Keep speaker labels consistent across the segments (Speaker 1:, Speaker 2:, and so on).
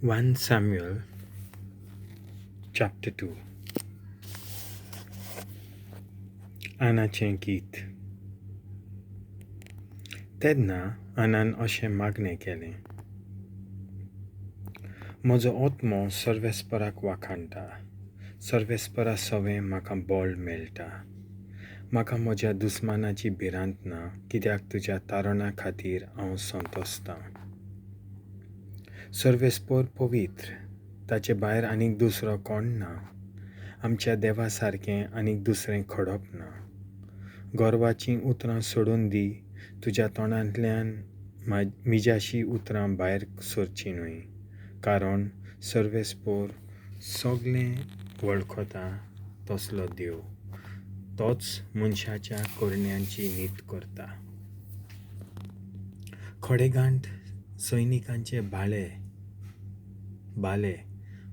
Speaker 1: 1 Samuel chapter 2. आनाचें गीत. तेन्ना आनान अशें मागणें केलें, म्हजो आत्मो सर्वेस्पराक वाखाणटा, सर्वेस्परा सवें म्हाका बळ मेळटा. म्हाका म्हज्या दुस्मानाची भिरांत ना, कित्याक तुज्या तारणा खातीर हांव संतोसतां. सर्वेस्पर पवित्र, ताचे भायर आनीक दुसरो कोण ना. आमच्या देवा सारकें आनीक दुसरें खडप ना. गर्वाचीं उतरां सोडून दी, तुज्या तोंडांतल्यान मिजाशी उतरां भायर सरचीं न्हय, कारण सर्वेस्पर सगळें वळखता तसलो देव, तोच मनशाच्या करण्यांची नीत करता. खडेगांठ सैनिकांचे भाले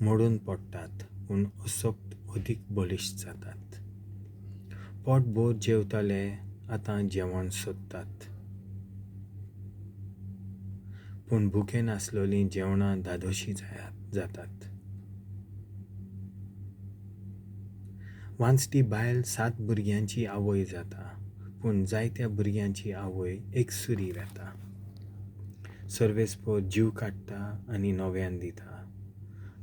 Speaker 1: मोडून पडटात, पूण असक्त अदीक बळिश्ट जातात. पोटभर जेवतले आतां जेवण सोदतात, पूण भुकेन आसलेलीं जेवणां धादोशी जातात. वांजटी बायल 7 भुरग्यांची आवय जाता, पूण जायत्या भुरग्यांची आवय एकसुरी वेता. सर्वेस्पर जीव काडटा आनी नव्यान दिता,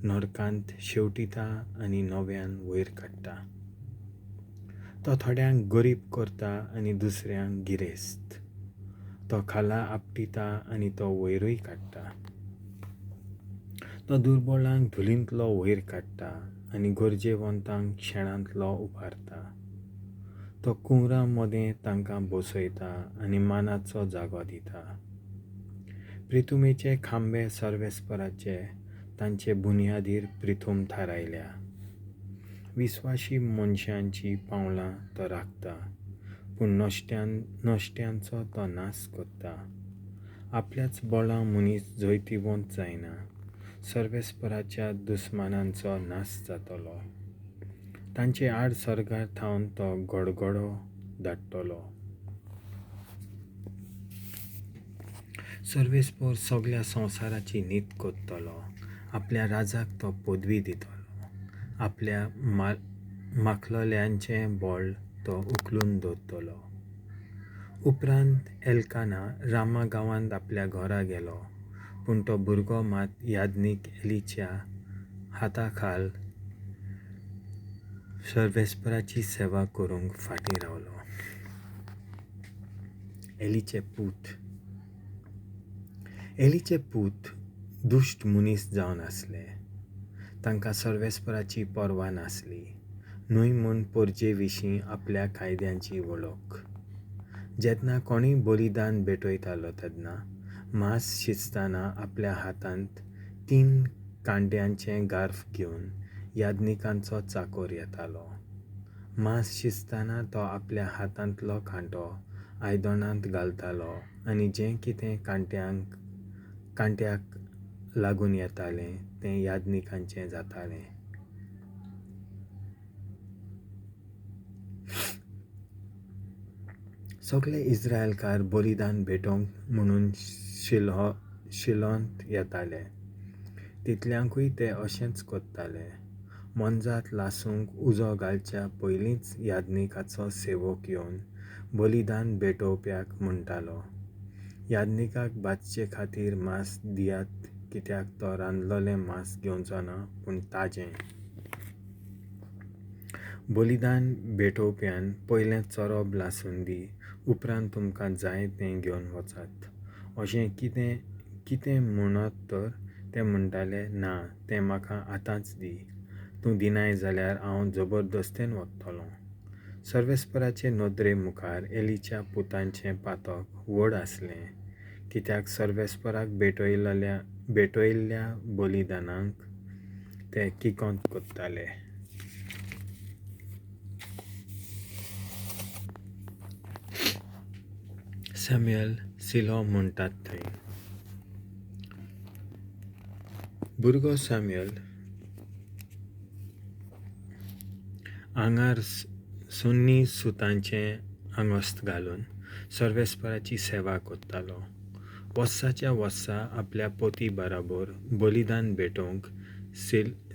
Speaker 1: नरकांत शेवटिता आनी नव्यान वयर काडटा. तो थोड्यांक गरीब करता आनी दुसऱ्यांक गिरेस्त, तो खाला आपटिता आनी तो वयरूय काडटा. तो दुर्बळांक धुलींतलो वयर काडटा आनी गरजेवंतांक शेणांतलो उबारता. तो कुंवरां मदें तांकां बसयता आनी मानाचो जागो दिता. प्रिथुमेचे खांबे सर्वेस्पराचे, तांचे बुन्यादीर प्रिथूम थारायल्या. विस्वाशी मनशांचीं पावलां तो राखता, पूण नश्ट्यांचो तो नाश करता. आपल्याच बळां मनीस जैतिवंत जायना, सर्वेस्पराच्या दुस्मानांचो नाश जातलो. तांचे आड सर्गार थावन तो गडगडो धाडटलो. सर्वेस्पर सगळ्या संवसाराची नीत करतलो, आपल्या राजाक तो पदवी दितलो, आपल्या माखलल्यांचें बळ तो उखलून दवरतलो. उपरांत एल्काना रामा गांवांत आपल्या घरा गेलो, पूण तो भुरगो मात याज्ञीक एलीच्या हाताखाल सर्वेस्पराची सेवा करूंक फाटीं रावलो. एलीचे पूत दुश्ट मनीस जावन आसले. तांकां सर्वेस्पराची पर्वा नासली, न्हय म्हूण परजे विशीं आपल्या कायद्यांची वळख. जेन्ना कोणूय बलिदान भेटयतालो तेन्ना मांस शिजतना आपल्या हातांत 3 कांड्यांचें गार्फ घेवन याज्ञिकांचो चाकोर येतालो. मांस शिजतना तो आपल्या हातांतलो कांटो आयदनांत घालतालो आनी जें कितें कांट्याक लागून येतालें तें याज्ञिकांचें जातालें. सगळे इस्रायलकार बलिदान भेटोवंक म्हणून शिलोंत येताले, तितल्यांकूय ते अशेंच करताले. मोनजात लासूंक उजो घालच्या पयलींच याज्ञिकाचो सेवक येवन बलिदान भेटोवप्याक म्हणटालो, याज्ञिकाक भाजचे खातीर मांस दियात, कित्याक तो रांदलेलें मांस घेवचो ना, पूण ताजें. बलिदान भेटोवप्यान पयलें चोरोब लासून दी, उपरांत तुमकां जाय तें घेवन वचात, अशें कितें म्हणत तर ते म्हणटाले, ना, तें म्हाका आतांच दी, तूं दिनाय जाल्यार हांव जबरदस्तेन वतलों. सर्वेस्पराचे नदरे मुखार एलीच्या पुतांचें पातक व्हड आसलें, कित्याक सर्वेस्पराक भेटयल्ल्या बलिदानांक ते किकोंत करताले. सॅम्युएल सिलो म्हणटात थंय. भुरगो सॅम्युएल आंगार सोन्नी सुतांचें आंगोस्त घालून सर्वेस्पराची सेवा करतालो. वोस्साच्या वोस्सा आपल्या पोती बाराबोर बलिदान भेटोवंक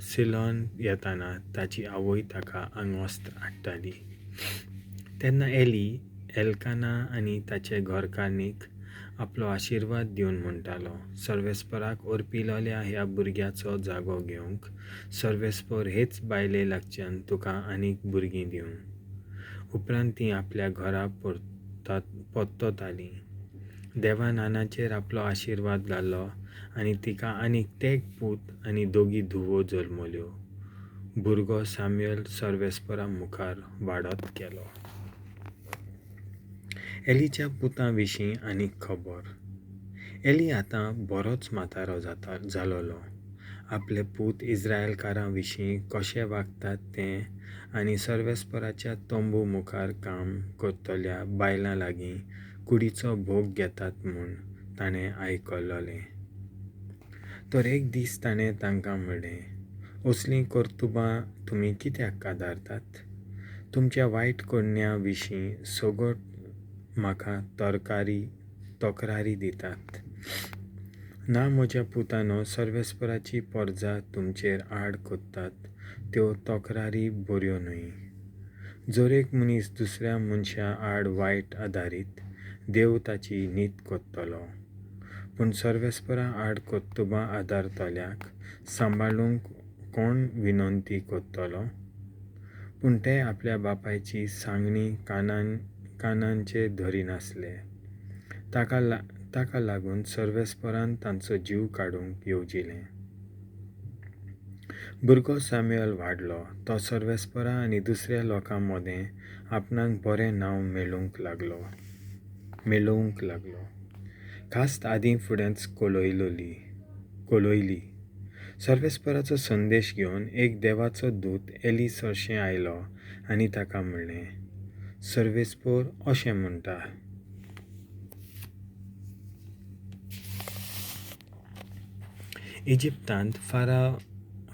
Speaker 1: सिलोन येताना ताची आवय ताका आंगवस्त्र हाडटाली. तेन्ना एली एल्काना आनी ताचे घरकान्नीक आपलो आशिर्वाद दिवन म्हणटालो, सर्वेस्पराक ओर्पिलोल्या ह्या भुरग्याचो जागो घेवंक सर्वेस्पर हेच बायले लागच्यान तुका आनीक भुरगीं दिवं. उपरांत तीं आपल्या घरा परततालीं. देवान हानाचेर आपलो आशिर्वाद घालो आनी तिका आनीक तेग पूत आनी दोगी धुवो जल्मल्यो. भुरगो साम्युएल सर्वेस्परा मुखार वाडत गेलो. एलीच्या पुतां विशीं आनीक खबर. एली आतां बरोच म्हातारो जालोलो. आपले पूत इस्रायलकारां विशीं कशे वागतात तें आनी सर्वेस्पराच्या तंबू मुखार काम करतल्या बायलां लागीं कुडीचो भोग घेतात म्हूण ताणें आयकलोलें. तर एक दीस ताणें तांकां म्हणलें, असलीं कर्तुबां तुमी कित्याक आदारतात? तुमच्या वायट करण्या विशीं सगट म्हाका तक्रारी दितात. ना म्हज्या पुतानो, सर्वेस्पराची परजा तुमचेर आड करतात त्यो तक्रारी बऱ्यो न्हय. जर एक मनीस दुसऱ्या मनशा आड वायट आदारीत, देव ताची नीत करतलो. पूण सर्वेस्परा आड कर्तुबां आदारतल्याक सांबाळूंक कोण विनंती करतलो? पूण ते आपल्या बापायची सांगणी कानांचेर धरिनासले. ताका लागून सर्वेस्परान तांचो जीव काडूंक येवजिलें. भुरगो साम्युएल वाडलो. तो सर्वेस्परा आनी दुसऱ्या लोकां मदें आपणाक बरें नांव मेळोवंक लागलो. खास्त आदीं फुडेंच कळयली. सर्वेस्पराचो संदेश घेवन एक देवाचो दूत एली सरशें आयलो आनी ताका म्हणलें, सर्वेस्पर अशें म्हणटा, इजिप्तांत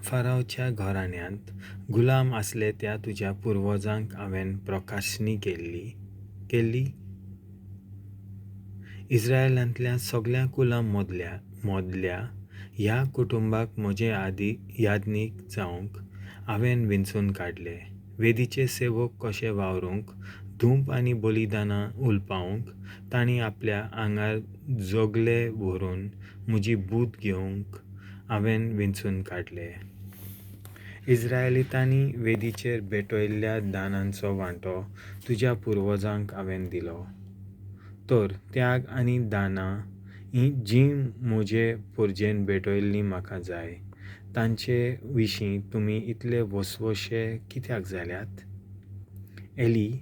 Speaker 1: फारावच्या घराण्यांत गुलाम आसले त्या तुज्या पुर्वजांक हांवें प्रकाशनी केल्ली. इस्रायलांतल्या सगळ्या कुलां मदल्या ह्या कुटुंबाक म्हजे यादनीक जावंक हांवें विंचून काडले. वेदीचे सेवक कशे वावरूंक, धूप आनी बलिदानां उलपावंक, तांणी आपल्या आंगार जोगले व्हरून म्हजी बूद घेवंक हांवें विंचून काडले. इस्रायलितांनी वेदीचेर भेटयल्ल्या दानांचो वांटो तुज्या पुर्वजांक हांवें दिलो. तर त्याग आनी दानां जीं म्हजे पुर्जेन भेटयल्लीं म्हाका जाय, तांचे विशीं तुमी इतले वसवशे कित्याक जाल्यात? एली,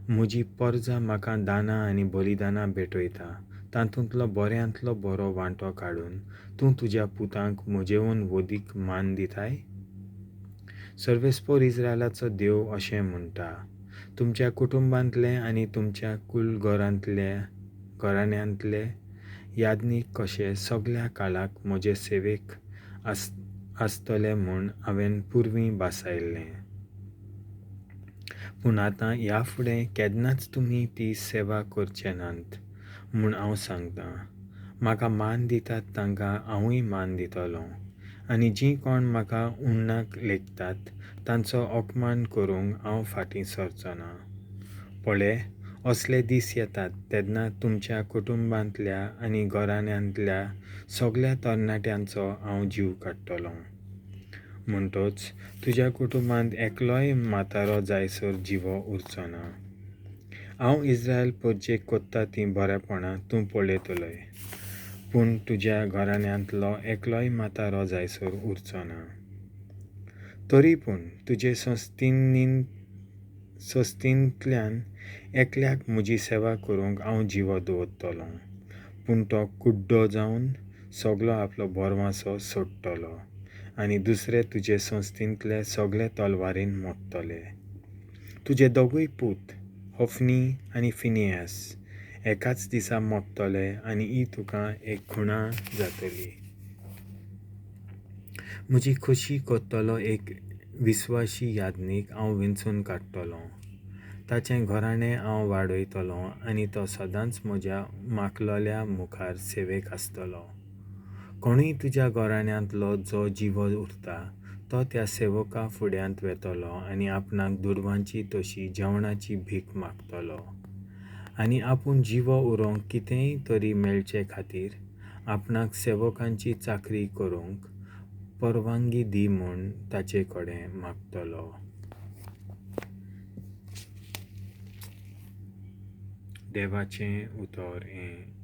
Speaker 1: म्हजी परजा म्हाका दानां आनी बलिदानां भेटयता, तातूंतलो बऱ्यांतलो बरो वांटो काडून तूं तुज्या पुतांक म्हजेवन वदीक मान दिताय? सर्वेस्पर इस्रायलाचो देव अशें म्हणटा, तुमच्या कुटुंबांतले आनी तुमच्या कुलघराण्यांतले यादनीक कशे सगळ्या काळाक म्हजे सेवेक आसतले म्हूण हांवें पुर्वीं भासायल्लें. पूण आतां ह्या फुडें केन्नाच तुमी ती सेवा करचे नात म्हूण हांव सांगतां. म्हाका मान दितात तांकां हांवूय मान दितलों, आनी जीं कोण म्हाका उण्णाक लेखतात तांचो अपमान करूंक हांव फाटीं सरचो ना. पळय, असले दीस येतात तेन्ना तुमच्या कुटुंबांतल्या आनी घराण्यांतल्या सगळ्या तरणाट्यांचो हांव जीव काडटलों. म्हणटच तुज्या कुटुंबांत एकलोय म्हातारो जायसर जिवो उरचो ना. हांव इस्रायल परजेक कोत्ता तीं बरेपणां तूं पळयतलोय, पूण तुज्या घराण्यांतलो एकलोय म्हातारो जायसर उरचो ना. तरी पूण तुजे संस्थींतल्यान एकल्याक म्हजी सेवा करूंक हांव जिवो दवरतलों, पूण तो कुड्डो जावन सगलो आपलो भरवंसो सोडटलो आनी दुसरे तुजे संस्थींतले सगळे तलवारीन मोडटले. तुजे दोगूय पूत होफनी आनी फिनियास एकाच दिसा मोडटले आनी ही तुका एक खुणा जातली. म्हजी खोशी करतलो एक विस्वाशी यादनीक हांव विंचून काडटलों. ताचें घराणें हांव वाडयतलों आनी तो सदांच म्हज्या माकलोल्या मुखार सेवेक आसतलो. कोणूय तुज्या घराण्यांतलो जो जिवो उरता तो त्या सेवका फुड्यांत वेतलो आनी आपणाक दुडवांची तशी जेवणाची भीक मागतलो, आनी आपूण जिवो उरोंक कितेंय तरी मेळचे खातीर आपणाक सेवकांची चाकरी करूंक परवानगी दी म्हूण ताचे कडेन मागतलो. देवाचें उतर हें.